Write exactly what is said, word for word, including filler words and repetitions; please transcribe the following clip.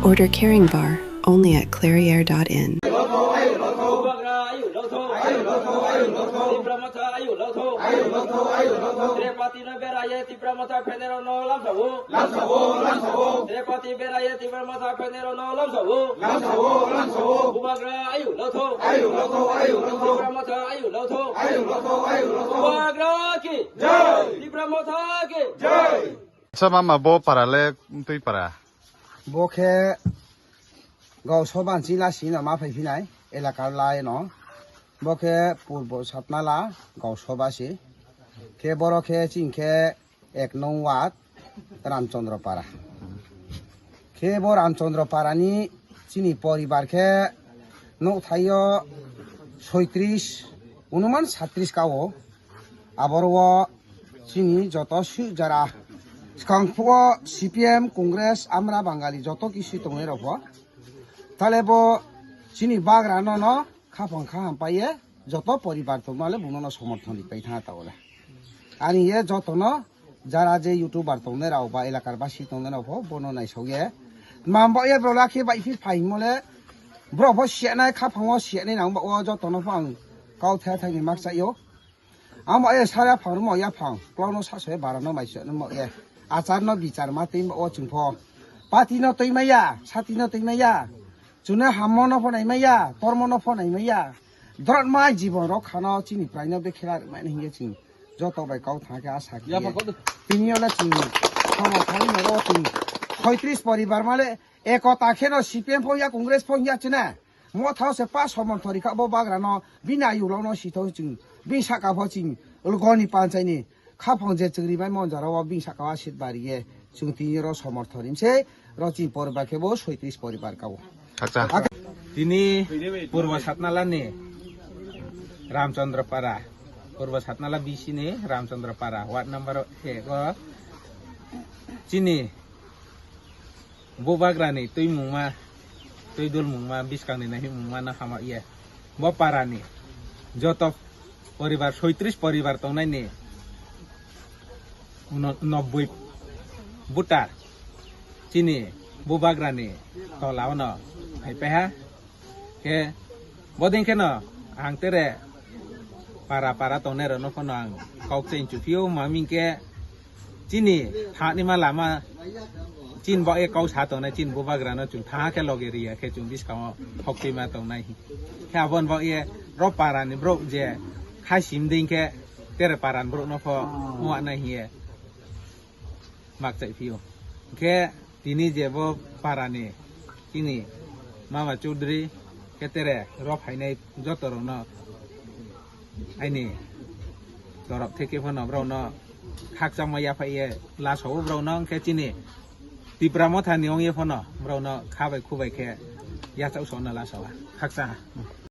Order Caring Bar, only at clairiere dot in. Trepati no beraye Tipra Motha phainai rok no lamsao. Lamsao, lamsao. Trepati beraye Tipra Motha phainai rok no lamsao. Lamsao, lamsao. Bubagra ayu lotho. Ayu lotho, ayu lotho. Tipra Motha ayu lotho. Ayu lotho, ayu lotho. Bubagra ki. Jai. Tipra Motha ki. Jai. Acha mama bo para le twi para. Bo khe Gausoba chila sino ma phai phinai elaka lai no. Bo khe Purbo Satnala Gausoba si. Khe boro khe ching khe ek nong ward Ramchandra Para. Khe bo Ramchandra Para ni chini poribar khe nukthai o soitris, onuman satris ka o. Aboro o chini joto sui jara. Skang phuo C P M, Congress, Amra Bangali joto kisi tongnai rok bo. Tale bo chini bagra no no khapang kha ham paye joto poribar tongma le buno no somorthon ri pai tha ta ole. Ani ye joto no jara je YouTuber tongnai rao ba elakar basi tongnai rao pho bono naisok ye. Mam bo ye bro lakhe bai phi phai mo le bro pho siya nai khapang o siya nai nang ba o joto no pho ang kau the thai ni mak cha yo. Amo e sara phang rwmo yaphang, klono saso e bara no mai se nangmo e. Achar no bichar ma twi o chwng pho. Pati no twi maya, sati no twi maya. Chuna hammo no pho nai maya, tormo no pho nai maya. Dorot mai jibon rok khano chini prai no be khela rwmai hinge chwng. Joto bai kau thang khe asa khe. Yaphang kau de. Tini ole chwng. Somo thani no ro chwng. Soitris poribar male ekota khe no C P M pho ya Congress pho ya chuna. Mo thao se pa somon thori kha bo bagra no bini ayuk rok no si thao chwng bini saka pho chwng goni panchai ni khaphang je chwngri bai monjaro o bini saka o asit bari ye chwng tini ro somon thori se ro chini poribar khe bo soitris poribar ka o. Acha. Tini Purbo Satnala ni Ramchandra Para, Purbo Satnala B C ni Ramchandra Para, ward number ego chini Bubagrani twi mungma, twi dul mungma, bwskangni nahimungma no hama ye. Bo parani joto poribar, soitris poribar tongnaini uno-, nobboi voter chini Bubagrani tola ono phaipaha. Khe bodin kheno ang tere para para tongnai rokno phano ang kok chain chuphiyo, maming khe chini thani ma lama chin bo e kau sa tongnai, chin Bubagrano chwng tha khe loge riya khe chwng bwskango thok twi ma tongnai. Khe abon bo e ro para ni borok je khai sim ding khe tere para ni borok no pho muanai hiye. Mak chai phio. Hingkhe tini je bo parani chini Mama Chaudhary khe tere ro phainai joto rokno aini torop theke phano borokno khakchangma yaphai ye laso o borokno hingkhe chini Tipra Mothani ong ye phano borokno kha bai khu bai khe yachak sokno laso o khakchang.